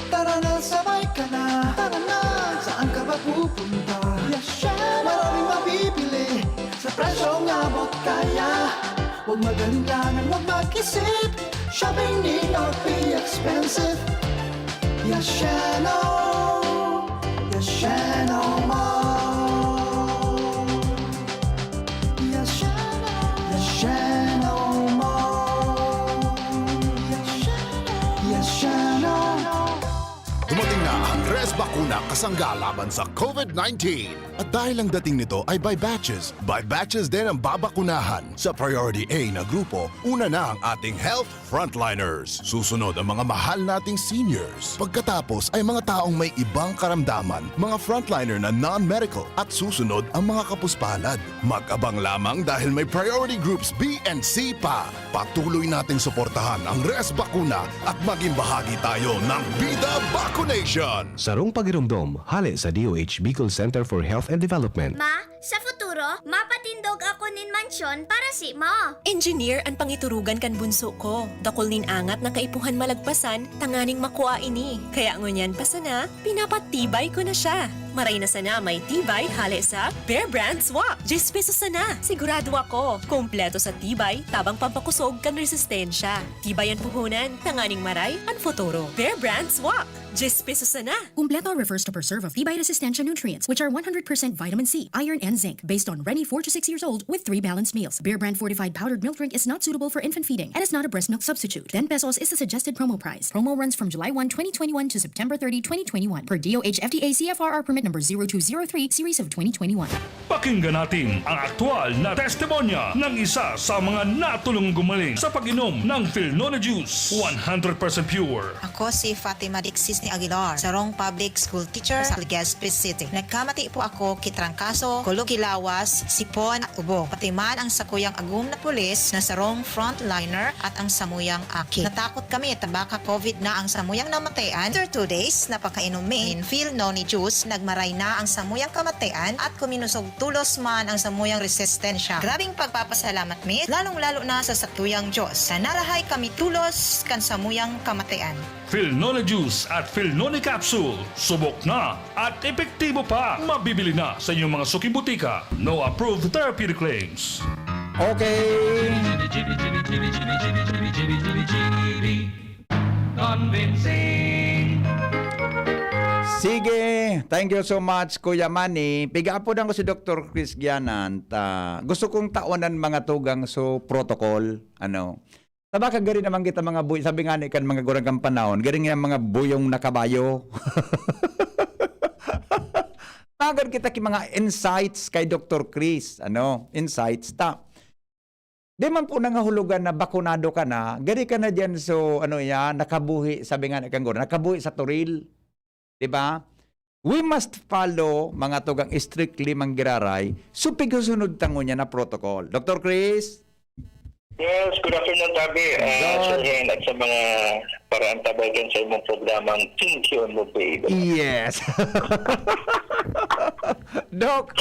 Tara na, sabay ka na. Tara na, saan ka ba pupunta? Yasheno! Maraming mabibili sa presyong abot kaya. Huwag mag-alinlangan, huwag mag-isip. Shopping need not be expensive. Yasheno! Yasheno Mall! Yasheno! Yasheno Mall! Yasheno! Yasheno! Dumating na ang Res Bakuna kasangga laban sa COVID nineteen. At dahil ang dating nito ay by batches, by batches din ang babakunahan. Sa Priority A na grupo, una na ang ating health frontliners. Susunod ang mga mahal nating seniors. Pagkatapos ay mga taong may ibang karamdaman, mga frontliner na non-medical, at susunod ang mga kapuspalad. Mag-abang lamang dahil may priority groups B and C pa. Patuloy nating suportahan ang Res Bakuna at maging bahagi tayo ng Bida Vacunation! Sarong pagiromdom, hale sa D O H Bicol Center for Health and Development. Ma, sa futuro, mapatindog ako nin mansyon para simo. Engineer an pangiturugan kan bunso ko. Dakul nin angat na kaipuhan malagpasan tanganing makua ini. Kaya ngunyan pa sana, pinapatibay ko na siya. Maray na sana may tibay hale sa Bear Brand Swak. Diyes pesos sana. Sigurado ako, kompleto sa tibay, tabang pampakusog kan resistensya. Tibay an puhunan, tanganing maray an futuro. Bear Brand Swak. Diyes pesos sana. Kumpleto refers to preserve of tibay resistensya nutrients, which are one hundred percent vitamin C, iron, and zinc, based on Reni four to six years old with three balanced meals. Bear Brand fortified powdered milk drink is not suitable for infant feeding and is not a breast milk substitute. Ten pesos is the suggested promo price. Promo runs from July one, twenty twenty-one to September thirty, twenty twenty-one, per D O H F D A C F R R permit number zero two zero three, series of twenty twenty-one. Pakinggan natin ang aktual na testimonya ng isa sa mga natulong gumaling sa pag-inom ng Filnone Juice, one hundred percent pure. Ako si Fatima Dixis ni Aguilar, sarong public school teacher sa Legazpi City. Nagkamati po ako ki trangkaso, kulog ki lawas, sipon at ubo. Pati man ang sakuyang agom na pulis na sarong frontliner at ang samuyang aki. Natakot kami ta baka COVID na ang samuyang namatayan. After two days na pagkainom mi nin Filnone Juice, nagma- Ray na ang samuyang kamatian at kuminosog tolos man ang samuyang resistensya. Grabing pagpapasalamat mi, lalong-lalo na sa satuyang Diyos, na narahay kami tolos kan samuyang kamatian. Philnone Juice at Philnone Capsule, subok na at epektibo pa. Mabibili na sa inyong mga suking butika. No approved therapeutic claims. Okay. Convincing. Sige, thank you so much, Kuya Manny. Pigaapod ako si Doktor Chris Gianan. Ta, gusto kong taonan mga tugang so protocol. Ano? Tabaka gari naman kita mga buy, sabi nga ni kan mga gurang kan panahon, gari nga mga buyong na kabayo. Tagan kita ki mga insights kay Doktor Chris. Ano? Insights ta. Di man po nangahulugan na bakunado ka na, gari ka na diyan, so ano yan, nakabuhi, sabi nga ni Kangguro, nakabuhi sa turil. Di ba? We must follow, mga tugang, strictly manggiraray, so pigsusunod tango niya na protocol. Doktor Chris? Yes, good afternoon, Tabi. Uh, Sir Ren, at sa mga paraan tabay kan sa imong programang Thank You, Lord, Baby. Yes. Doc,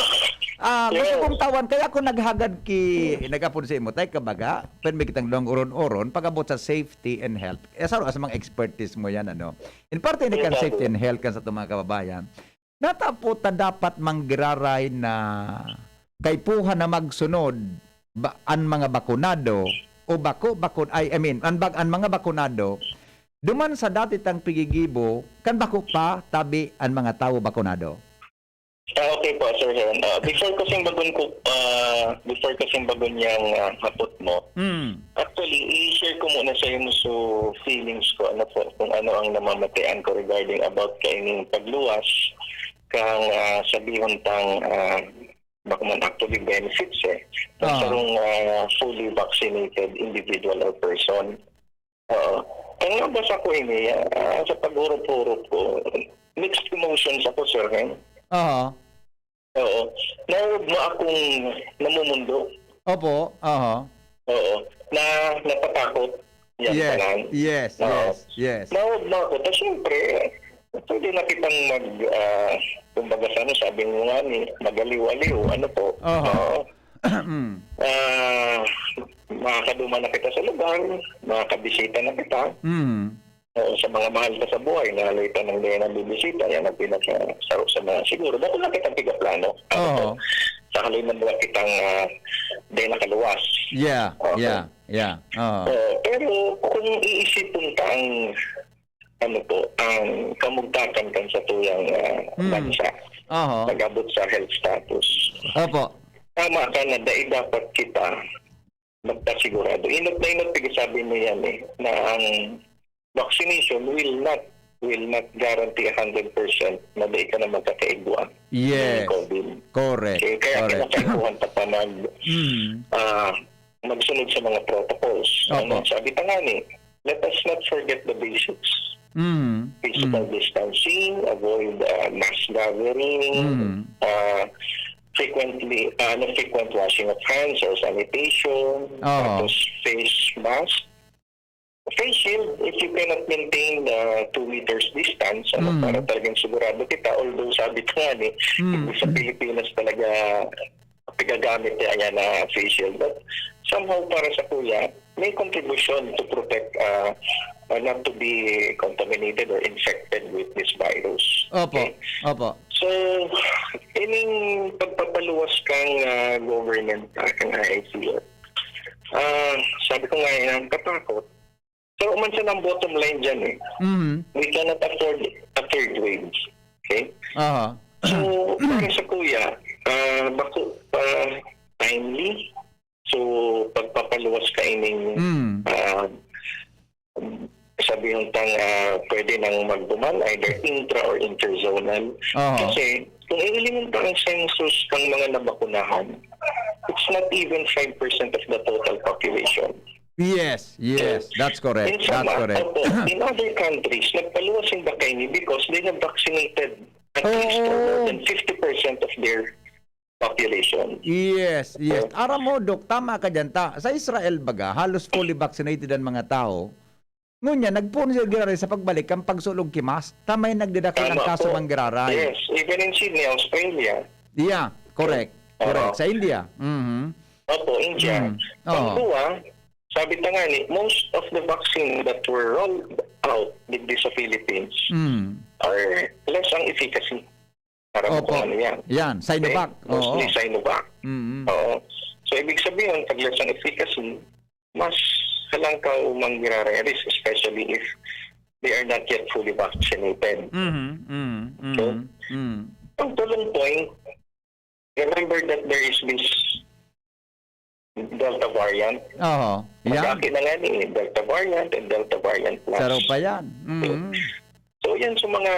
ah, gusto Yes. kong tawan, kaya ako naghagad ki, nagapon sa imo, tay kabaga, pwede may kitang luwang uron-uron, pag-abot sa safety and health. Eh, sa, sa mga expertise mo yan, ano? In parte ni kan Yes, safety sir. and health kan sa itong mga kababayan, natapo ta dapat manggiraray na kaipuhan na magsunod ba, an mga bakunado o bako, bakun, ay, I mean, an, bag, an mga bakunado, duman sa dati tang pigigibo, kan bako pa, tabi an mga tawo bakunado. Ah, okay po, Sir Ren. Ah, before kasing bagon ko, ah, before kasing bagon niyang ah, hapot mo, Mm. actually, i-share ko muna sa imo so feelings ko, ano po, kung ano ang namamatian ko regarding about kaining pagluwas kang ah, sabihon tang ah, bako man actually benefits eh, ng Ah. sarong ah, fully vaccinated individual or person. Oo. Ang nabasa ko ini, ah, sa paghurup-hurup ko, mixed emotions ako, Sir Ren. Aha. Oo. Naugma akong namumundo. Opo. Aha. Oo. Na natatakot. Yan Yes. tanan. Yes. Oo. Yes. Yes. Naugma ako. Tapos, siyempre, pwede na kitang mag, ah, kumbaga sa ano, sabi mo nga ni, magaliw-aliw, ano po. Aha. Oo. Mm. Ah, makakaduma na kita sa lugar, makakabisita na kita. Mm. Oo, sa mga mahal ka sa buhay, na later nang dahil nabibisita, yan ang pinaka sa, sa mga siguro. Dati na kitang pigaplano. Oo. Sa haloy ng buwan kitang uh, dahil nakaluwas. Yeah. Okay. Yeah. Yeah. Oo. Oo, pero kung iisipin ka ang ano po, ang kamugtakan kan sa tuyang ah, Mm. bansa, Aha. pag-abot sa health status, Opo. tama ka na dai dapat kita magpasigurado. Inot na inot, pigsabi mo yan eh, na ang vaccination will not will not guarantee a hundred percent na dai ka na magkakaigwa Yes. ng COVID. Correct. Okay, kaya Correct. kinakaipuhan pa pa mag, Mm. ah, magsunod sa mga protocols. Opo. Ano, sabi pa nga ni, let us not forget the basics. Mm. Physical Mm. distancing, avoid uh, mass gathering, Mm. uh, frequently, uh, ano, frequent washing of hands or sanitation, Oo. tapos face mask. Face shield, if you cannot maintain the two meters distance, ano, Mm. para talagang sigurado kita, although sabi ko nga ni, Mm. sa Pilipinas talaga pigagamit niya yan na face shield. But somehow para sa kuya, may contribution to protect, uh, uh, not to be contaminated or infected with this virus. Opo. Okay? Opo. So, ining pagpapaluwas kang uh, government, uh, kang I I C F, uh, sabi ko nga, ang katakot, so, man sa ng bottom line dyan eh, Mm. we cannot afford a third wave. Okay? Aha. So, para sa kuya, ah, bako pa timely. So, pagpapaluwas ka ining Mm. ah, sabi yung tang ah, pwede nang magduman either intra or interzonal. Aha. Kasi kung iilingon pa ang census ng mga nabakunahan, it's not even five percent of the total population. Yes, yes. That's correct. In That's some, correct. Opo, in other countries, nagpaluwas yung Bacayni because they have vaccinated at least or more Oo. than fifty percent of their population. Yes, yes. Aram mo, Doc, tama ka dyan. Ta, sa Israel, baga, halos fully vaccinated ang mga tao. Ngunyan, nagpoon sila giraray sa pagbalik kan pagsulog ki mask. Ta may nagdadakul ang Tama kaso po. man giraray. Yes, even in Sydney, Australia. Yeah, correct. Oo. Correct. Sa India. Mhm. Opo, India. Mm. Oo. Pangduwa, sabi ta nga ni, most of the vaccine that were rolled out digdi sa Philippines Mm. are less ang efficacy. Aram mo Opo. kung ano yan. Yan, Sinovac. Okay? Mostly Oo. Sinovac. Mm. Oo. So, ibig sabihin, pag less ang efficacy, mas halangkaw manggiraray risk, especially if they are not yet fully vaccinated. Mhm, mhm, mhm, So, mhm. Ang tulong point, remember that there is this Delta variant. Oho. Yan. Mag-aki na nga ni Delta variant and Delta variant plus. Saro pa yan. Mm. So, yan sa mga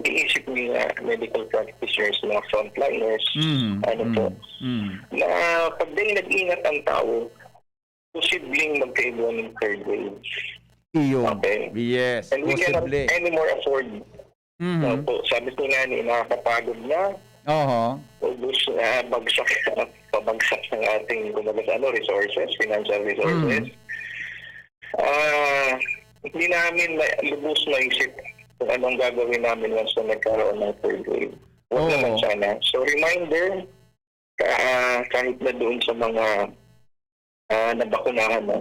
iisip ni, ah, medical practitioners, mga frontliners, Mm, ano mm, po, mm. na pag din nag-ingat ang tao, posibleng magkaigwa ng third wave. Iyo. Okay? Yes, And we cannot posible. anymore afford. Mhm. Opo, sabi ko nga ni, nakakapagod na. Oho. Ubus na, bagsak, pabagsak ng ating, kumbaga sa ano, resources, financial resources. Mm. Ah, hindi namin ma-, lubos maisip kung anong gagawin namin once na nagkaroon ng third wave. Huwag Oo. naman sana. So, reminder, ka-, ah, kahit na doon sa mga, ah, nabakunahan na,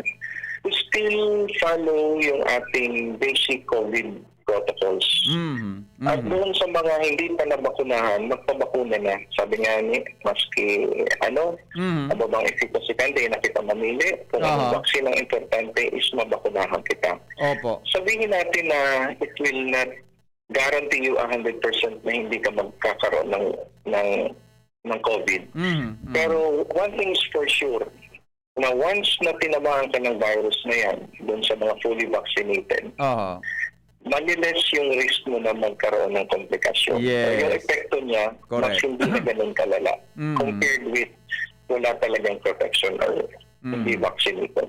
still follow yung ating basic COVID protocols. Mhm, At mhm. doon sa mga hindi pa nabakunahan, magpabakuna na. Sabi nga ni, maski ano, Mhm. mababang efficacy ka, hindi na kita mamili. Kung anong Aha. vaccine ang importante is mabakunahan kita. Opo. Sabihin natin na it will not guarantee you a hundred percent na hindi ka magkakaroon ng, ng, ng COVID. Mhm, mhm. Pero one thing is for sure, na once na tinamaan ka ng virus na yan, dun sa mga fully vaccinated, Aha. maliles yung risk mo na magkaroon ng komplikasyon. Yes. So, yung epekto niya, mas Correct. hindi na ganun kalala Mhm. compared with wala talagang protection or hindi Mhm. vaccinated.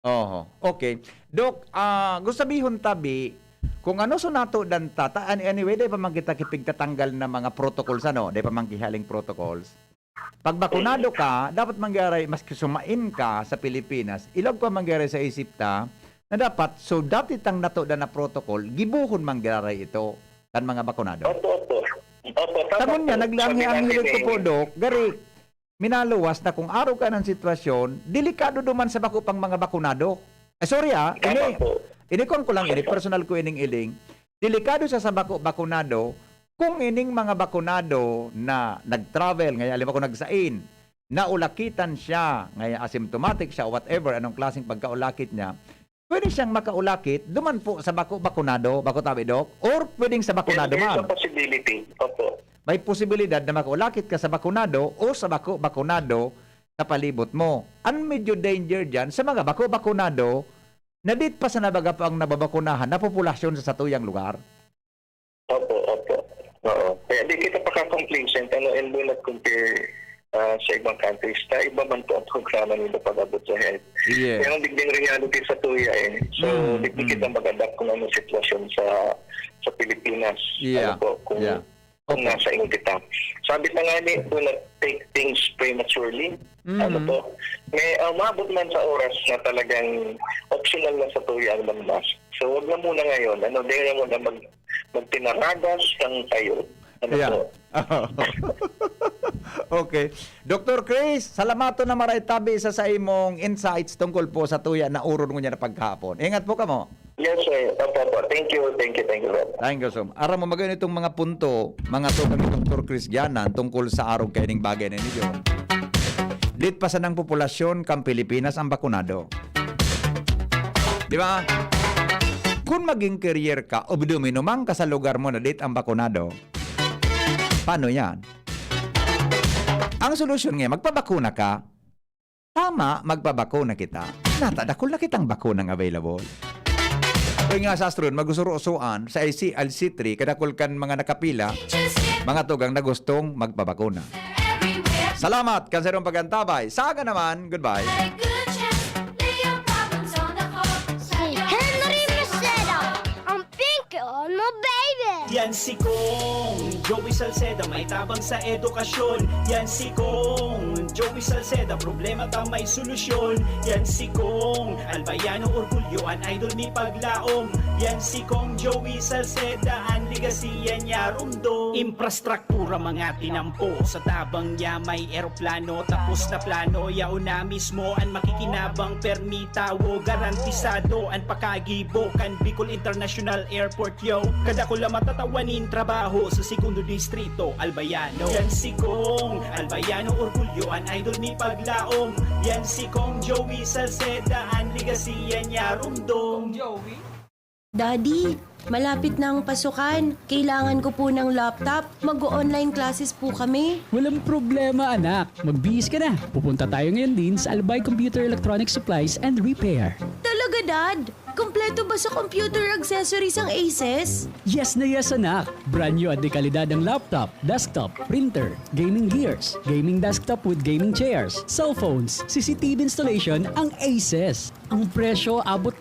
Oho. Okay. Doc, ah, gusto sabihon tabi, kung ano so nato dan tata, an-, anyway, dai pa man kita kipigtatanggal na mga protocols, ano? Dai pa man kihaling protocols. Pag bakunado ka, dapat mangyari, maski sumain ka sa Pilipinas, ilog pa mangyari sa isip ta, na dapat, so dati tang nato dan na protocol, gibohon mangyari ito, kan mga bakunado. Opo, opo. Opo, tama Tangon niya, po. Naglaang Sabi hiling natin ko po, eh. Doc, gari, minaluwas na kung arog ka ng sitwasyon, delikado duman sa bako pang mga bakunado. Eh, sorry, ah, Tama ini, po. ini kuwan ko lang, ini personal ko ining iling. Delikado sa, sa bako bakunado, kung ining mga bakunado na nag-travel, ngaya alam ako nagsain, naulakitan siya, ngaya asymptomatic siya, whatever, anong klaseng pagkaulakit niya, pwede siyang makaulakit duman po sa bako bakunado, bako tabi, Doc, or pwedeng sa bakunado There's a man. possibility. Opo. May posibilidad na makaulakit ka sa bakunado o sa bako bakunado sa palibot mo. Ang medyo danger diyan sa mga bako bakunado na dit pa sa nabaga pa ang nababakunahan na populasyon sa satuyang lugar. Opo, opo. Oo. Kaya di kita paka-complacent, ano, and do not compare, ah, sa ibang countries. Ta iba man po ang programa nila pag-abot sa health. Yes. Kaya ang digding reality sa tuya eh. So, Mm, di po mm. kita mag-adapt kung anong sitwasyon sa sa Pilipinas. Yeah. Ano po, kung, Yeah. kung Opo. nasa inyo kita. Sabi pa nga ni, do not take things prematurely. Mm. Ano po, may, ah, umabot man sa oras na talagang optional na sa tuya ang mag-mask. So, wag na muna ngayon. Ano, di na muna mag-, magtinaragas kang tayo. Ano Yeah. po? Okay. Doktor Chris, salamaton na maray tabi sa, sa imong insights tungkol po sa tuya na uron ngunyan na paghapon. Ingat po kamo. Yes, sir. Opo, opo. Thank you, thank you, thank you, sir. Thank you so much. Aram mo, magayon itong mga punto, mga tugang ni Doktor Chris Gianan tungkol sa arog kaining bagay na ini, John. Dit pa sanang populasyon kan Pilipinas ang bakunado. Di ba? Kung maging carrier ka o duminuman ka sa lugar mo na dit ang bakunado, paano yan? Ang solusyon ngayon, magpabakuna ka. Tama, magpabakuna kita. Nata, dakul na kitang bakunang available. Kaya nga sa Astron, magusuro-usuan sa I C, I C three, kadakul kan mga nakapila, mga tugang na gustong magpabakuna. Salamat kan sa inyong pag-antabay. Sa akin naman, goodbye. Si Henry Macedo, ang pink on mo, baby! Yan si Kong Joey Salceda may tabang sa edukasyon. Yan si Kong Joey Salceda, problema ta may solusyon. Yan si Kong Albayano, orgulyo an idol ni paglaom. Yan si Kong Joey Salceda, an legacy yan niya rumdom. Infrastruktura mga tinampo, sa tabang niya may eroplano. Tapos na plano, yaon na mismo an makikinabang, permi tawo, garantisado an pakagibo kan Bicol International Airport. Yo, kadakula matatawa nin trabaho sa segundo distrito, Albayano. Yan si Kong Albayano, orgulyo an idol ni paglaom. Yan si Kong Joey Salceda, an legacy yan niya rumdom. Joey? Daddy, malapit na ang pasukan. Kailangan ko po ng laptop. Mag-online classes po kami. Walang problema, anak. Magbihis ka na. Pupunta tayo ngayon din sa Albay Computer Electronic Supplies and Repair. Talaga, Dad? Kompleto ba sa computer accessories ang Aces? Yes na yes, anak. Brand new at de kalidad ang laptop, desktop, printer, gaming gears, gaming desktop with gaming chairs, cellphones, C C T V installation ang Aces. Ang presyo abot